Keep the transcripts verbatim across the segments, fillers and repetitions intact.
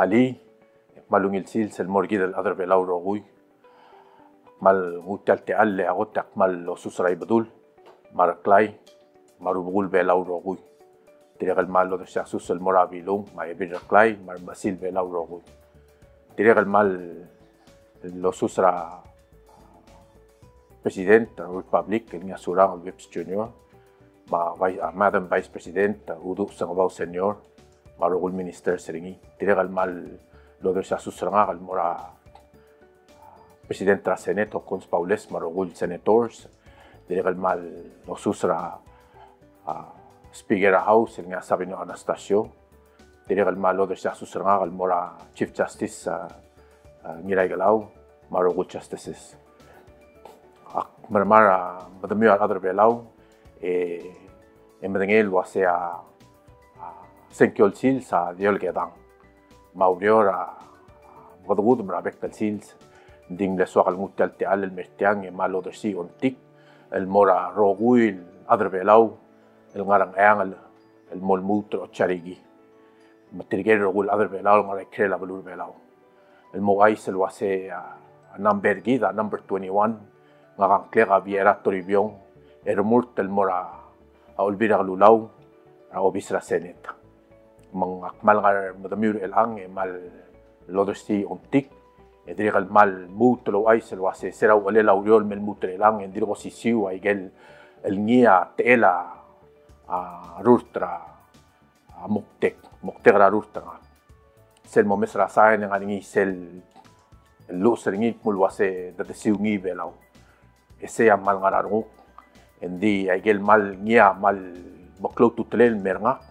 Alii, e kmal ungil sils el mo er kid el chad er a Belau el rokui. Kmal nguu tia el techall e a kot e ak kmal osus er a Ibedul, me a Reklai, me a rubekul Belau el rokui. Dirrek el kmal odersii a sus el mo er a Bilung, me a Ebil Reklai, me a remechesil Belau el rokui. Dirrek el kmal osus er a President er a Republic, el ngii a Surangel Whipps Junior, me a Vi-, a Madam Vice President, a Uduch Sengebau Senior, me a rokui el ministers er ngii. Dirrek el kmal odersii a sus er ngak el mo er a President er a Senate, Hokkons Baules, me a rokui el senators. Dirrek el kmal osus er a, a, Speaker er a House, el ngii a Sabino Anastacio. Dirrek el kmal odersii a sus er ngak el mo er a Chief Justice, a, a, Ngiraikelau, me a rokui el justices. Ak mermang er a medemiu a rechad er a Belau, e, e medengei el uasei a, a, sengkio el sils a di olekedang. Me a ureor a, a, mekedekudem er a bek el sils, ng di ng mle soak el nguu tia el techall el mer tiang e kmal odersii a ongtik el mo er a rokui el chad er a Belau el ngar er a Ngcheangel el mo lmuut er a ocha er kid. Me tirke el rokui el chad er a Belau el ngar er a ikrel a beluu er a Belau el mo ouchais el uasei a, a number kid, a number twenty-one, ngak a ngklek a Viera Toribiong, e remurt el mo er a Olbiil er a Kelulau er a obis er a Senate. Me ng ak kmal ngar er a medemiu er chelechang e kmal odersii a ongtik, e dirrek el kmal lmuut el ouchais el uasei se er a uchelel a ureor el me lmuut er chelechang e ng dirk osisiu a ikel el ngii a techel a, a rurt er a a moktek, moktek er a rurt er ngak. Sel momes er a sain e ng ngar er ngii sel luches er ngii el kmo el uasei de, desiungii Belau. E sei a kmal ngar er a renguk, e ng di a ikel kmal ngii a kmal meklou a ultutelel el mer ngak,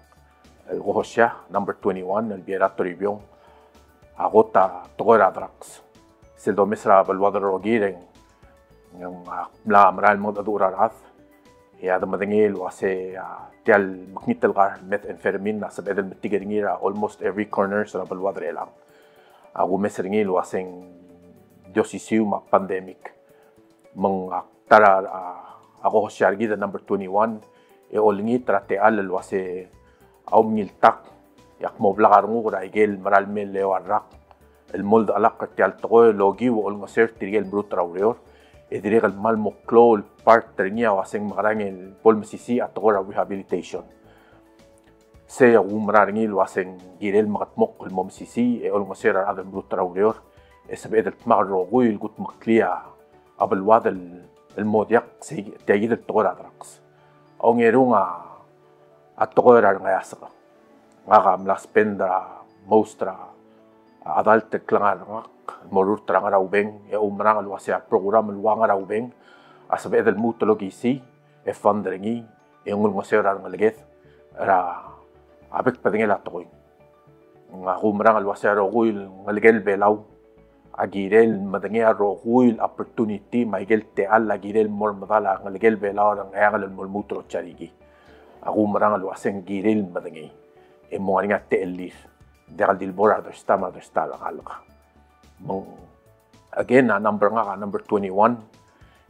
el ko hosia, number twenty-one, el Viera Toribiong, a kot a tekoi er a drugs. Sel domes er a beluad el rokir e ng, ng, a, mla merael el mengedecheduch er a rechad, e a de medengei el uasei, a, tia el mekngit el kar, methamphetamine, a sebeched el metik er ngii er a almost every corners er a beluad er chelechang. A kumes er ngii el uasei ng di osisiu me a pandemic. Me ng, a, ta er a, a, a ko hosia er kid el number twenty-one, e olengit er a techall el uasei a omengiltak, e ak mo blak a renguk er a ikel mera el mei el eua el rak el mo oldechelakl er tia el tekoi el okiu e olengeseu er tirke el merurt er a ureor, e dirrek el kmal mo klou el part er ngii a uasei ng mekerang el bo lemesisiich a tekoi er a rehabilitation. Sei a kumerang er ngii el uasei ng kirel mekedmokl el mo mesisiich e olengeseu er a rechad el merurt er a ureor, e sebeched el dmak el rokui el kudmeklii a beluad el, el mo diak sei tia kid el tekoi er a drugs. A ongerung a, a tekoi er a rengeasek. Ngak a mla spend er a most er a, a adult el klengar er ngak el mo rurt er a Ngaraubeng, e oumerang el uasei a program el ua Ngaraubeng a sebeched el lmuut el okisii e fund er ngii e ng ulengeseu er a rengeleked er a bek el bedengel a tekoi. Ng a kumerang el uasei a rokui el ngelekel Belau a kirel medengei a rokui el opportunity me a ikel techall a kirel mo er medal a ngelekel Belau er a Ngcheangel el mo lmuut er a ocha er kid. A kumerang el uasei ng kirel medengei e mo ngar er ngii a techellir. Diak el di lebo er a rechad er a state me a rechad er a state el ngalek. Me ng again, a number ngak a number twenty-one,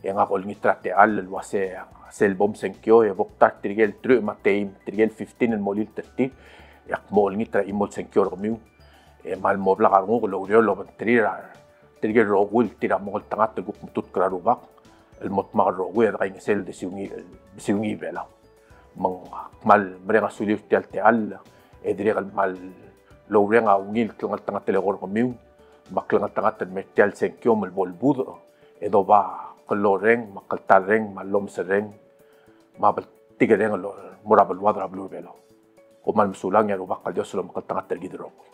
e ngak a olengit er a techall el uasei sel bo msengkio e bo kta er tirke el teruich me a teim, tirke el fifteen el mo lilt er tir, e ak mo olengit er a chimo el sengkio er kemiu, e kmal mo blak a renguk el oureor el obengterir a tirke el rokui el tir a mo ngeltengat el kuk metutk er a Rubak el mo dmak el rokui e dekaingeseu el desiungii, desiungii Belau. Me ng kmal mereng a suliu er tia el techall, e dirrek el kmal oureng a ungil klengeltengat el eko er kemiu, me a klengeltengat el mer tia el sengkio me bo lebudech, e doba klou el reng, me a kltarreng, me a llomeserreng, me a bltikerreng el mo er a beluad er a beluu er a Belau. Kom kmal mesulang, e a Rubak el Dios a lomekngeltengat er kid el rokui.